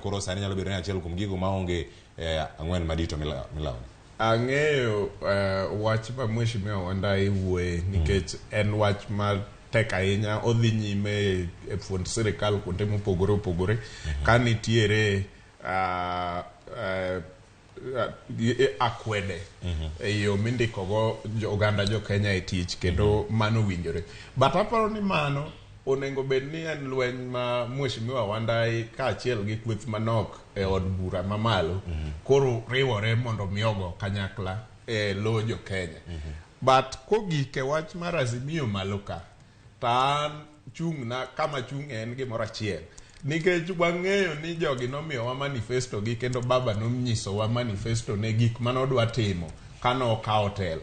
koro sani nyalo bedo ni achiel kuom gigo maonge ang'wen madito milawo. Ang'eyo wach ma Mheshimiwa Wandayi wuoye nikech en wach ma tek ahinya, odhi nyime e fuond sirikal kuonde mopogore opogore ka nitiere akwede e yo mindikogo oganda jo Kenya e tich kendo mano winjore. But aparo ni mano onego bed ni en lweny ma Mheshimiwa Wandayi kaachiel gi kweth manok e od bura mamalo koro riwore mondo mi ogo kanyakla e lo jo Kenya. But kogik e wach mar Azimio malo ka, to an chung'na kama chung'e en gimoro achiel. Nikech wang'eyo ni jogi nomiyowa manifesto gi kendo baba nonyisowa manifesto ne gik manodwa timo kanokawo telo.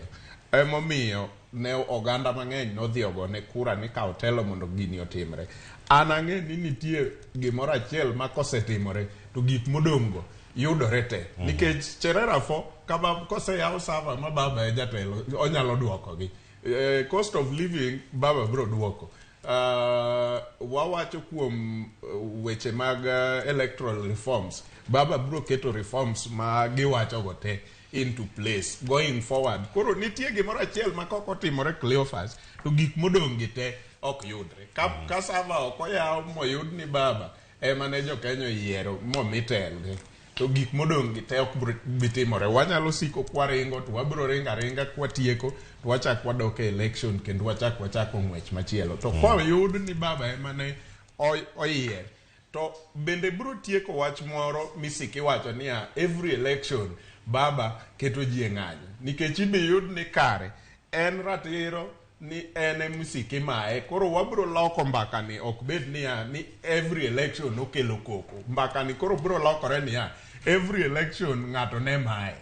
Emomiyo ne oganda mang'eny nodhi ogone kura ni kaw telo mondo gini otimre. An ang'e ni nitie gimoro achiel ma kosetimore to gik modong' go yudore te. Nikech Cherera fo kama koseyaw server ma baba e jatelo onyalo duokogi. Cost of living baba biro duoko. Wawacho kuom weche mag electoral reforms, baba biro keto reforms ma giwacho go te into place going forward. Koro nitie gimoro achiel ma kok otimore, Cleophas, to gik modong' gi te ok yudre. Ka server ok oyaw moyud ni baba ema ne jo Kenya oyiero momi telo, to gik modong' gi te ok bi timore. Wanyalo siko kwaringo to wabiro ringo aringa kwatieko to wachak wadok e election kendo wachak wachako ng'wech machielo. To koyud ni baba ema ne oyier to bende biro tieko wach moro misiki wacho niya every election baba keto ji e ng'anyo, nikech ibi yud ni kare en ratiro ni en e misiki maye. Koro wabiro loko mbaka ni ok bed niya ni every election okelo koko. Mbaka ni koro biro lokore niya every election ng'ato ne maye,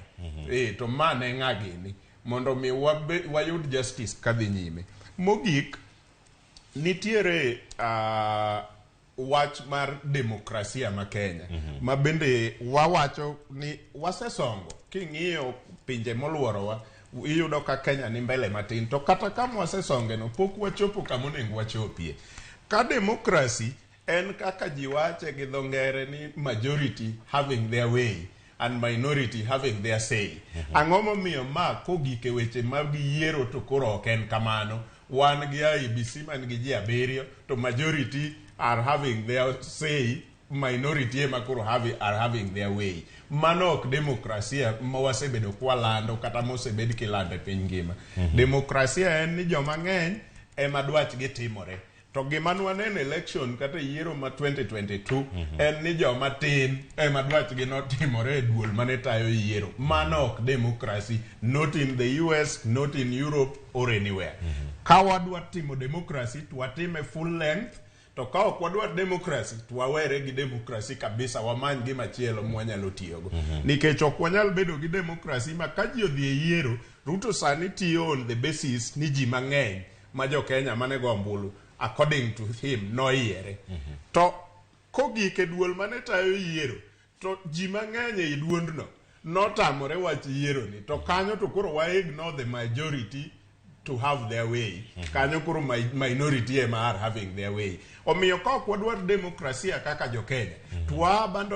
to ma ne ng'a gini mondo mi wayud justice kadhi nyime. Mogik, nitiere wach mar demokrasia ma Kenya ma bende wawacho ni wasesongo. King'iyo pinje moluorowa, iyudo ka Kenya ni mbele matin, to kata kama wasesonge no pok wachopo kama onego wachopie. Ka demokrasi en kaka ji wache gi dho ngere ni majority having their way and minority having their say, ang'o momiyo ma kogik e weche mag yiero to koro ok en kamano? Wan gi IEBC man gi ji abiriyo to majority are having their say, minority ema koro are having their way. Mano ok demokrasia ma wasebedo kwalando kata mosebed kilando e piny ngima. Demokrasia en ni joma ng'eny ema dwachgi timore. To gima nwaneno election kata e yiero ma 2022 en ni joma tin ema dwachgi notimore e duol mane tayo yiero. Mano ok democracy, not in the US, not in Europe or anywhere. Ka wadwa timo democracy to watime full length, to ka ok wadwa democracy to wawere gi democracy kabisa, wamany gimachielo mwanyalo tiyogo, nikech ok wanyal bedo gi democracy ma ka ji odhi e yiero. Ruto sani tiyo on the basis ni ji mang'eny ma jo Kenya mane go ombulu according to him noyiere, to kogik e duol mane tayo yiero to ji mang'eny ei duondno notamore wach yiero ni, to kanyo to koro wa ignore the majority to have their way. Kanyo koro minority ema are having their way. Omiyo ka ok wadwar demokrasia kaka jo Kenya to wa abandon